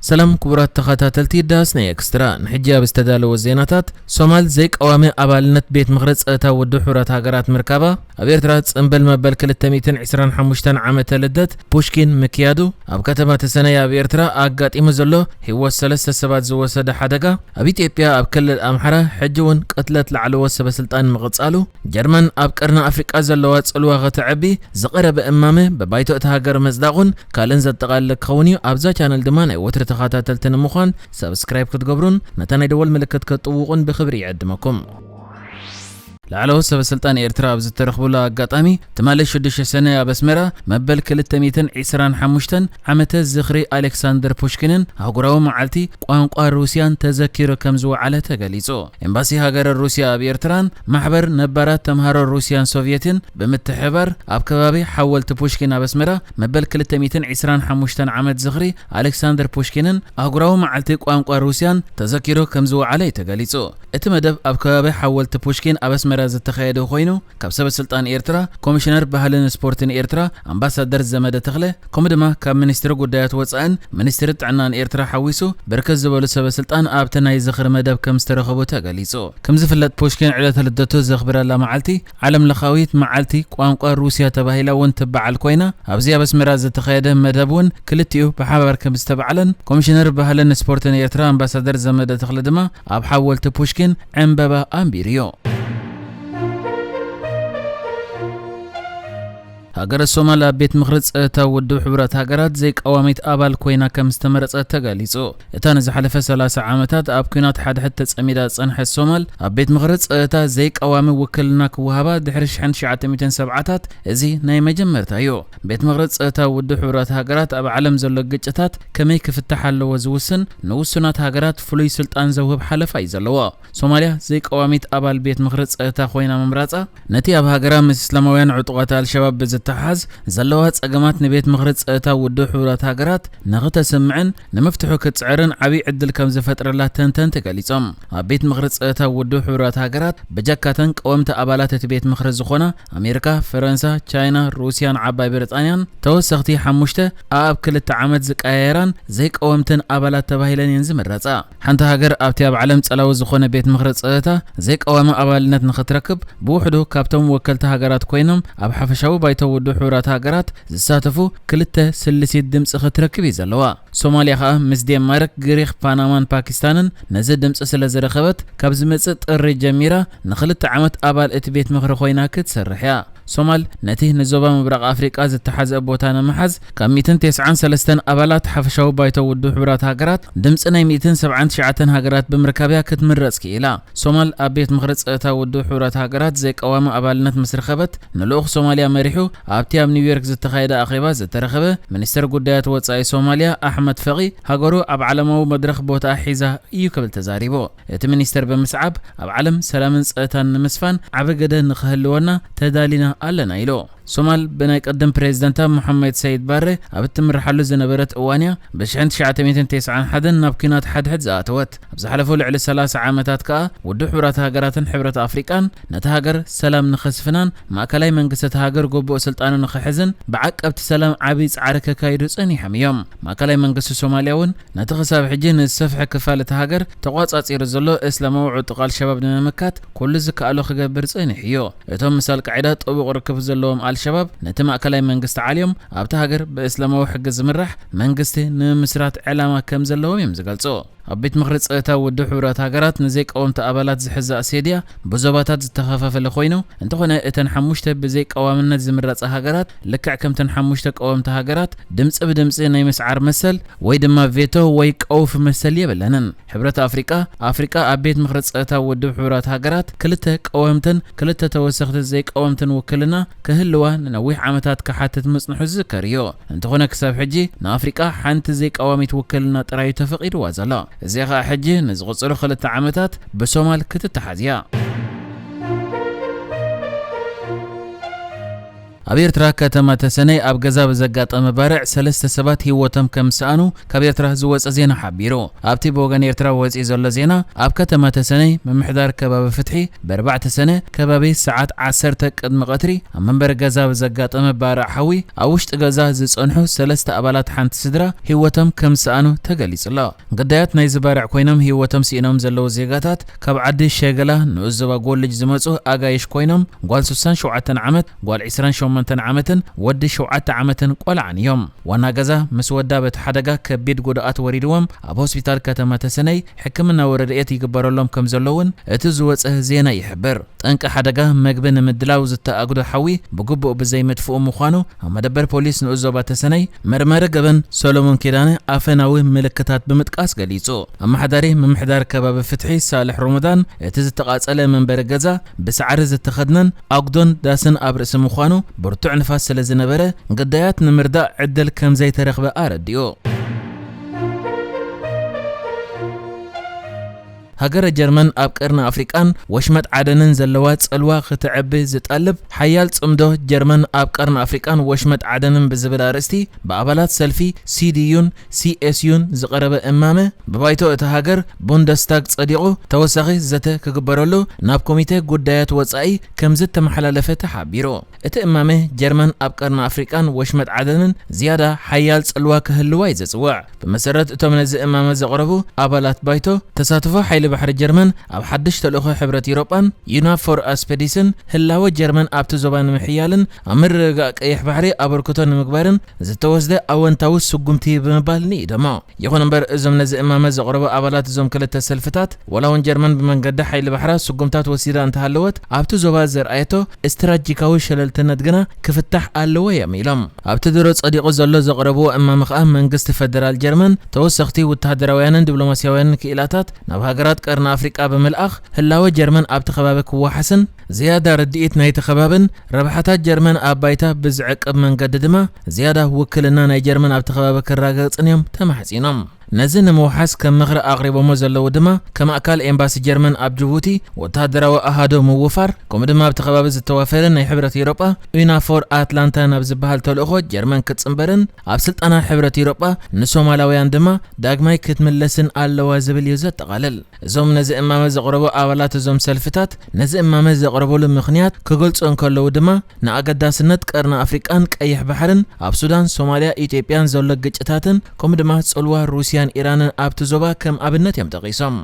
ሰላም ክቡራት ተኸታተልቲ ዳስ ናይ ኤክስትራ፣ ንሕጂ ኣብ ዝተዳለወ ዜናታት፣ ሶማል ዘይቀዋሚ ኣባልነት ቤት ምኽሪ ጸጥታ ውድብ ሕቡራት ሃገራት ምርካባ፣ ኣብ ኤርትራ ጽንብል መበል ክልተ ሚእትን ዕስራን ሓሙሽተን ዓመተ ልደት ፑሽኪን ምክያዱ፣ ኣብ ከተማ ተሰነይ ኣብ ኤርትራ ኣጋጢሙ ዘሎ ህይወት ሰለስተ ሰባት ዝወሰደ ሓደጋ፣ ኣብ ኢትዮጵያ ኣብ ክልል ኣምሓራ ሕጂ እውን ቅትለት ላዕለዎት ሰበ ስልጣን ምቕጻሉ፣ ጀርመን ኣብ ቀርኒ ኣፍሪቃ ዘለዋ ጽልዋ ከተዕቢ ዝቐረበ እማመ ብባይቶ እታ ሃገር ምጽዳቑን ካልእን ዘጠቓልል ክኸውን እዩ። ኣብዛ ቻነል ድማ ናይ ወትሪ ተኸታተልቲ ንምዃን ሳብስክራይብ ክትገብሩን ነታ ናይ ደወል ምልክት ክትጥውቑን ብኽብሪ ይዕድመኩም። ላዕለዎት ሰበ ስልጣን ኤርትራ ኣብ ዝተረኽቡሉ ኣጋጣሚ፣ ትማሊ ሽዱሽተ ሰነ ኣብ ኣስመራ መበል ክልተ ሚእትን ዕስራን ሓሙሽተን ዓመተ ዝኽሪ ኣሌክሳንደር ፑሽኪንን ኣህጉራዊ መዓልቲ ቋንቋ ሩስያን ተዘኪሩ ከም ዝወዓለ ተገሊጹ። ኤምባሲ ሃገረ ሩስያ ኣብ ኤርትራን ማሕበር ነባራት ተምሃሮ ሩስያን ሶቭየትን ብምትሕብባር፣ ኣብ ከባቢ ሓወልቲ ፑሽኪን ኣብ ኣስመራ መበል ክልተ ሚእትን ዕስራን ሓሙሽተን ዓመት ዝኽሪ ኣሌክሳንደር ፑሽኪንን ኣህጉራዊ መዓልቲ ቋንቋ ሩስያን ተዘኪሩ ከም ዝወዓለ እዩ ተገሊጹ። እቲ መደብ ኣብ ከባቢ ሓወልቲ ፑሽኪን ኣብ ኣስመራ ዝተኻየደ ኮይኑ፣ ካብ ሰበ ስልጣን ኤርትራ፣ ኮሚሽነር ባህልን ስፖርትን ኤርትራ ኣምባሳደር ዘመደ ተኽለ፣ ከምኡ ድማ ካብ ሚኒስትሪ ጉዳያት ወጻእን ሚኒስትሪ ጥዕናን ኤርትራ ሓዊሱ ብርክት ዝበሉ ሰበ ስልጣን ኣብቲ ናይ ዝኽሪ መደብ ከም ዝተረኸቡ ተገሊጹ። ከም ዝፍለጥ፣ ፑሽኪን ዕለተ ልደቱ ዘኽብረላ መዓልቲ ዓለም ለኻዊት መዓልቲ ቋንቋ ሩስያ ተባሂላ እውን ትበዓል ኮይና፣ ኣብዚ ኣብ ኣስመራ ዝተኻየደ መደብ እውን ክልቲኡ ብሓባር ከም ዝተባዕለን ኮሚሽነር ባህልን ስፖርትን ኤርትራ ኣምባሳደር ዘመደ ተኽለ ድማ ኣብ ሓወልቲ ፑሽኪን ዕምበባ ኣንቢሩዮ። ሃገረ ሶማል ኣብ ቤት ምኽሪ ጸጥታ ውድብ ሕቡራት ሃገራት ዘይቀዋሚት ኣባል ኮይና ከም ዝተመረጸት ተገሊጹ። እታ ንዝሓለፈ ሰላሳ ዓመታት ኣብ ኲናት ሓድሕድ ተጸሚዳ ዝጸንሐት ሶማል፣ ኣብ ቤት ምኽሪ ጸጥታ ዘይቀዋሚ ውክልና ክወሃባ ድሕሪ ሽሕን ትሽዓተ ሚእትን ሰብዓታት እዚ ናይ መጀመርታ እዩ። ቤት ምኽሪ ጸጥታ ውድብ ሕቡራት ሃገራት ኣብ ዓለም ዘሎ ግጭታት ከመይ ክፍታሕ ኣለዎ ዝውስን ንውሱናት ሃገራት ፍሉይ ስልጣን ዘውህብ ሓለፋ እዩ ዘለዎ። ሶማልያ ዘይቀዋሚት ኣባል ቤት ምኽሪ ጸጥታ ኮይና ምምራጻ፣ ነቲ ኣብ ሃገራ ምስ እስላማውያን ዕጡቓት ኣልሸባብ ብዝተሓሓዝ ዘለዋ ጸገማት ንቤት ምኽሪ ጸጥታ ውድብ ሕቡራት ሃገራት ንኽተስምዕን ንምፍትሑ ክትጽዕርን ዓብዪ ዕድል ከም ዝፈጥረላ ተንተንቲ ገሊጾም። ኣብ ቤት ምኽሪ ጸጥታ ውድብ ሕቡራት ሃገራት ብጀካተን ቀወምቲ ኣባላት እቲ ቤት ምኽሪ ዝኾና ኣሜሪካ፣ ፈረንሳ፣ ቻይና፣ ሩስያን ዓባይ ብሪጣንያን ተወሰኽቲ ሓሙሽተ ኣኣብ ክልተ ዓመት ዝቀያየራን ዘይቀወምትን ኣባላት ተባሂለን እየን ዝምረጻ። ሓንቲ ሃገር ኣብቲ ኣብ ዓለም ጸላዊ ዝኾነ ቤት ምኽሪ ጸጥታ ዘይቀዋሚ ኣባልነት ንኽትረክብ፣ ብውሕዱ ካብቶም ወከልቲ ሃገራት ኮይኖም ኣብ ሓፈሻዊ ባይቶ ውድብ ሕቡራት ሃገራት ዝሳተፉ ክልተ ስልሲት ድምጺ ክትረክብ እዩ ዘለዋ። ሶማልያ ከኣ ምስ ዴንማርክ፣ ግሪኽ፣ ፓናማን ፓኪስታንን ነዚ ድምጺ ስለ ዝረኸበት፣ ካብ ዝመጽእ ጥሪ ጀሚራ ንኽልተ ዓመት ኣባል እቲ ቤት ምኽሪ ኮይና ክትሰርሕ እያ። ሶማል ነቲ ንዞባ ምብራቕ ኣፍሪቃ ዝተሓዝአ ቦታ ንምሓዝ፣ ካብ ሚእትን ተስዓን ሰለስተን ኣባላት ሓፈሻዊ ባይቶ ውድብ ሕቡራት ሃገራት ድምጺ ናይ ሚእትን ሰብዓን ትሽዓተን ሃገራት ብምርካብ እያ ክትምረጽ ክኢላ። ሶማል ኣብ ቤት ምኽሪ ጸጥታ ውድብ ሕቡራት ሃገራት ዘይቀዋሚ ኣባልነት ምስ ረኸበት፣ ንልኡኽ ሶማልያ መሪሑ ኣብቲ ኣብ ኒውዮርክ ዝተኻየደ ኣኼባ ዝተረኸበ ሚኒስተር ጉዳያት ወጻኢ ሶማልያ ኣሕመድ ፈቒ፣ ሃገሩ ኣብ ዓለማዊ መድረኽ ቦታኣ ሒዛ እዩ ክብል ተዛሪቡ። እቲ ሚኒስተር ብምስዓብ፣ ኣብ ዓለም ሰላምን ጸጥታን ንምስፋን ዓቢ ግደ ንኽህልወና ተዳሊና ኣለና ኢሉ። ሶማል ብናይ ቅድም ፕሬዝደንታ መሐመድ ሰይድ ባሬ ኣብ እትምርሓሉ ዝነበረት እዋን እያ ብሽሕን ትሽዓተ ሚእትን ተስዓን ሓደን ናብ ኲናት ሓድሕድ ዝኣተወት። ኣብ ዝሓለፉ ልዕሊ ሰላሳ ዓመታት ከኣ ውድብ ሕቡራት ሃገራትን ሕብረት ኣፍሪቃን ነታ ሃገር ሰላም ንኸስፍናን ማእከላይ መንግስቲ እታ ሃገር ግቡእ ስልጣኑ ንኽሕዝን ብዓቀብቲ ሰላም ዓቢ ጻዕሪ ከካይዱ ጸኒሖም እዮም። ማእከላይ መንግስቲ ሶማልያ እውን ነቲ ክሳብ ሕጂ ንዝሰፍሐ ክፋል እታ ሃገር ተቋጻጺሩ ዘሎ እስላማዊ ዕጡቕ ኣልሸባብ ንምምካት ኩሉ ዝከኣሎ ክገብር ጸኒሑ እዩ። እቶም ምስ ኣልቃዒዳ ጥቡቕ ርክብ ዘለዎም ኣልሸባብ ነቲ ማእከላይ መንግስቲ ዓልዮም ኣብታ ሃገር ብእስላማዊ ሕጊ ዝምራሕ መንግስቲ ንምምስራት ዕላማ ከም ዘለዎም እዮም ዝገልጹ። ኣብ ቤት ምኽሪ ጸጥታ ውድብ ሕቡራት ሃገራት ንዘይቀወምቲ ኣባላት ዝሕዛእ ሴድያ ብዞባታት ዝተኸፋፈለ ኮይኑ፣ እንተኾነ እተን ሓሙሽተ ብዘይቀዋምነት ዝምረጻ ሃገራት ልክዕ ከምተን ሓሙሽተ ቀወምቲ ሃገራት ድምጺ ብድምጺ ናይ ምስዓር መሰል ወይ ድማ ቬቶ ወይ ቀውፊ መሰል የብለንን። ሕብረት ኣፍሪቃ፣ ኣፍሪቃ ኣብ ቤት ምኽሪ ጸጥታ ውድብ ሕቡራት ሃገራት ክልተ ቀወምትን ክልተ ተወሰኽቲ ዘይቀወምትን ውክልና ክህልዋ ንነዊሕ ዓመታት ክሓትት ምጽንሑ ዝዝከር እዩ። እንተኾነ ክሳብ ሕጂ ንኣፍሪቃ ሓንቲ ዘይቀዋሚት ውክልና ጥራይ እዩ ተፈቒድዋ ዘሎ። እዚኣ ኸኣ ሕጂ ንዝቕጽሉ ክልተ ዓመታት ብሶማል ክትተሓዝ እያ። ኣብ ኤርትራ ከተማ ተሰነይ ኣብ ገዛ ብዘጋጠመ ባርዕ ሰለስተ ሰባት ህይወቶም ከም ዝሰኣኑ ካብ ኤርትራ ዝወጸ ዜና ሓቢሩ። ኣብቲ ብወገን ኤርትራ ወጺኡ ዘሎ ዜና፣ ኣብ ከተማ ተሰነይ ምምሕዳር ከባቢ ፍትሒ ብኣርባዕተ ሰነ ከባቢ ሰዓት ዓሰርተ ቅድሚ ቀትሪ ኣብ መንበሪ ገዛ ብዘጋጠመ ባርዕ ሓዊ ኣብ ውሽጢ ገዛ ዝጸንሑ ሰለስተ ኣባላት ሓንቲ ስድራ ህይወቶም ከም ዝሰኣኑ ተገሊጹ ኣሎ። ግዳያት ናይዚ ባርዕ ኮይኖም ህይወቶም ስኢኖም ዘለዉ ዜጋታት ካብ ዓዲ ሸገላ ንኡስ ዞባ ጎልጅ ዝመጹ ኣጋይሽ ኮይኖም፣ ጓል ስሳን ሸውዓተን ዓመት፣ ጓል ዕስራን ሸሞንተን ዓመትን ወዲ ሸውዓተ ዓመትን ቆልዓን እዮም። ዋና ገዛ ምስ ወዳ በቲ ሓደጋ ከቢድ ጉድኣት ወሪድዎም ኣብ ሆስፒታል ከተማ ተሰነይ ሕክምናዊ ረድኤት ይግበረሎም ከም ዘሎ እውን እቲ ዝወጸ ዜና ይሕብር። ጠንቂ ሓደጋ መግቢ ንምድላው ዝተኣግዶ ሓዊ ብግቡእ ብዘይምጥፍኡ ምዃኑ ኣብ መደበር ፖሊስ ንኡስ ዞባ ተሰነይ መርማሪ ገበን ሰሎሞን ኪዳነ ኣፈናዊ ምልክታት ብምጥቃስ ገሊጹ። ኣመሓዳሪ ምምሕዳር ከባቢ ፍትሒ ሳልሕ ሮሞዳን፣ እቲ ዝተቓጸለ መንበሪ ገዛ ብሳዕሪ ዝተኸድነን ኣጉዶን ዳስን ኣብ ርእሲ ምዃኑ ብርቱዕ ንፋስ ስለ ዝነበረ ግዳያት ንምርዳእ ዕድል ከም ዘይተረኽበ ኣረዲኡ። ሃገረ ጀርመን ኣብ ቀርኒ ኣፍሪቃን ወሽመጥ ዓደንን ዘለዋ ጽልዋ ክተዕቢ ዝጠልብ ሓያል ጽምዶ ጀርመን ኣብ ቀርኒ ኣፍሪቃን ወሽመጥ ዓደንን ብዝብል ኣርእስቲ ብኣባላት ሰልፊ ሲዲዩን ሲኤስዩን ዝቐረበ እማመ ብባይቶ እታ ሃገር ቡንደስታግ ጸዲቑ ተወሳኺ ዘተ ክግበረሉ ናብ ኮሚቴ ጉዳያት ወጻኢ ከም ዝተመሓላለፈ ተሓቢሩ። እቲ እማመ ጀርመን ኣብ ቀርኒ ኣፍሪቃን ወሽመጥ ዓደንን ዝያዳ ሓያል ጽልዋ ክህልዋ እዩ ዘጽውዕ። ብመሰረት እቶም ነዚ እማመ ዘቕረቡ ኣባላት ባይቶ፣ ተሳትፎ ሓይሊ ባሕሪ ጀርመን ኣብ ሓድሽ ተልእኾ ሕብረት ኤውሮጳን ዩናፎር ኣስፐዲስን ህላወ ጀርመን ኣብቲ ዞባ ንምሕያልን ኣብ ምርግጋእ ቀይሕ ባሕሪ ኣበርክቶ ንምግባርን ዝተወስደ ኣወንታዊ ስጉምቲ ብምባል ንኢዶሞ። ይኹን እምበር፣ እዞም ነዚ እማመ ዘቕረቡ ኣባላት እዞም ክልተ ሰልፍታት፣ ዋላ እውን ጀርመን ብመንገዲ ሓይሊ ባሕራ ስጉምታት ወሲዳ እንተሃለወት፣ ኣብቲ ዞባ ዘርኣየቶ ስትራቴጂካዊ ሸለልትነት ግና ክፍታሕ ኣለዎ እዮም ኢሎም። ኣብቲ ድሮ ጸዲቑ ዘሎ ዘቕረብዎ እማመ ከኣ መንግስቲ ፈደራል ጀርመን ተወሰኽቲ ወተሃደራውያንን ዲፕሎማስያውያንን ክኢላታት ናብ ሃገራት ቀርኒ ኣፍሪቃ ብምልኣኽ ህላወ ጀርመን ኣብቲ ከባቢ ክወሓስን ዝያዳ ርድኢት ናይቲ ከባብን ረብሓታት ጀርመን ኣብ ባይታ ብዝዕቅብ መንገዲ ድማ ዝያዳ ውክልና ናይ ጀርመን ኣብቲ ከባቢ ክረጋገጽን እዮም ተማሕጺኖም። ነዚ ንምውሓስ ከም ምኽሪ ኣቕሪቦሞ ዘለዉ ድማ ከም ኣካል ኤምባሲ ጀርመን ኣብ ጅቡቲ ወተሃደራዊ ኣሃዶ ምውፋር፣ ከምኡ ድማ ኣብቲ ከባቢ ዝተዋፈረ ናይ ሕብረት ኤውሮጳ ዩናፎር ኣትላንታ ናብ ዝበሃል ተልእኾ ጀርመን ክትጽንበርን ኣብ ስልጣና ሕብረት ኤውሮጳ ንሶማላውያን ድማ ዳግማይ ክትምለስን ኣለዋ ዝብል እዩ ዘጠቓልል። እዞም ነዚ እማመ ዘቕረቡ ኣባላት እዞም ሰልፍታት ነዚ እማመ ዘቕረበሉ ምኽንያት ክገልጹ እንከለዉ ድማ ንኣገዳስነት ቀርኒ ኣፍሪቃን ቀይሕ ባሕርን ኣብ ሱዳን፣ ሶማልያ፣ ኢትዮጵያን ዘሎ ግጭታትን ከምኡ ድማ ጽልዋ ሩስያን ኢራንን ኣብቲ ዞባ ከም ኣብነት እዮም ጠቒሶም።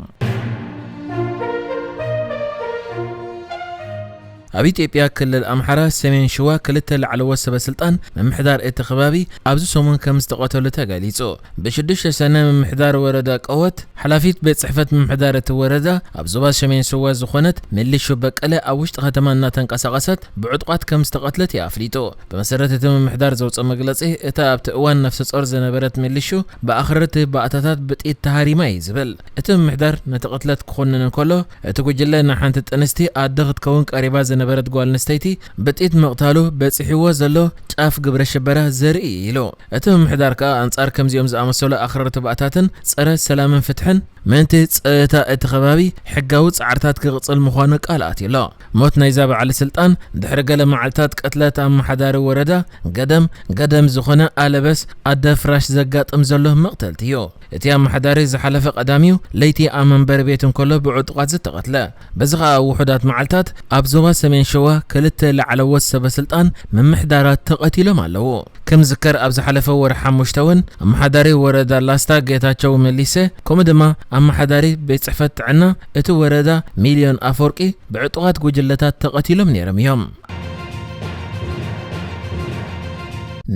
ኣብ ኢትዮጵያ ክልል ኣምሓራ ሰሜን ሽዋ ክልተ ላዕለዎት ሰበ ስልጣን ምምሕዳር እቲ ከባቢ ኣብዚ ሰሙን ከም ዝተቐተሉ ተገሊጹ። ብሽዱሽተ ሰነ ምምሕዳር ወረዳ ቀወት ሓላፊት ቤት ጽሕፈት ምምሕዳር እቲ ወረዳ ኣብ ዞባ ሰሜን ሽዋ ዝኾነት ሚሊሹ በቀለ ኣብ ውሽጢ ከተማ እናተንቀሳቐሰት ብዕጡቓት ከም ዝተቐትለት እዩ ኣፍሊጡ። ብመሰረት እቲ ምምሕዳር ዘውፅኦ መግለፂ፣ እታ ኣብቲ እዋን ነፍሰ ጾር ዝነበረት ሚሊሹ ብኣኽረርቲ ባእታታት ብጥይት ተሃሪማ እዩ ዝብል እቲ ምምሕዳር ነቲ ቅትለት ክኹንን እንከሎ፣ እቲ ጉጅለ ንሓንቲ ጥንስቲ ኣደ ክትከውን ቀሪባ ዝነበረት ጓል ኣንስተይቲ ብጥይት ምቕታሉ በፂሕዎ ዘሎ ጫፍ ግብረ ሽበራ ዘርኢ እዩ ኢሉ። እቲ ምምሕዳር ከኣ ኣንጻር ከምዚኦም ዝኣመሰሉ ኣኽረርቲ ባእታትን ጸረ ሰላምን ፍትሕን ምእንቲ ጸጥታ እቲ ከባቢ ሕጋዊ ጻዕርታት ክቕጽል ምዃኑ ቃል ኣትዩ ኣሎ። ሞት ናይዛ በዓል ስልጣን ድሕሪ ገለ መዓልታት ቅትለት ኣመሓዳሪ ወረዳ ገደም ገደም ዝኾነ ኣለበስ ኣደ ፍራሽ ዘጋጥም ዘሎ መቕተልቲ እዩ። እቲ ኣመሓዳሪ ዝሓለፈ ቀዳሚው ለይቲ ኣብ መንበሪ ቤት እንከሎ ብዕጡቓት ዝተቐትለ። በዚ ኸኣ ውሑዳት መዓልታት ኣብ ዞባ ሰሜን ሸዋ ክልተ ላዕለዎት ሰበ ስልጣን ምምሕዳራት ተቐቲሎም ኣለዉ። ከም ዝከር ኣብ ዝሓለፈ ወርሒ ሓሙሽተ እውን ኣመሓዳሪ ወረዳ ላስታ ጌታቸው መሊሰ፣ ከምኡ ድማ ኣመሓዳሪ ቤት ጽሕፈት ጥዕና እቲ ወረዳ ሚልዮን ኣፈወርቂ ብዕጡቓት ጉጅለታት ተቐቲሎም ነይሮም እዮም።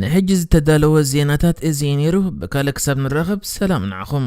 ንሕጂ ዝተዳለወ ዜናታት እዚ እዩ ነይሩ። ብካልእ ክሳብ ንራኸብ ሰላም ንዓኹም።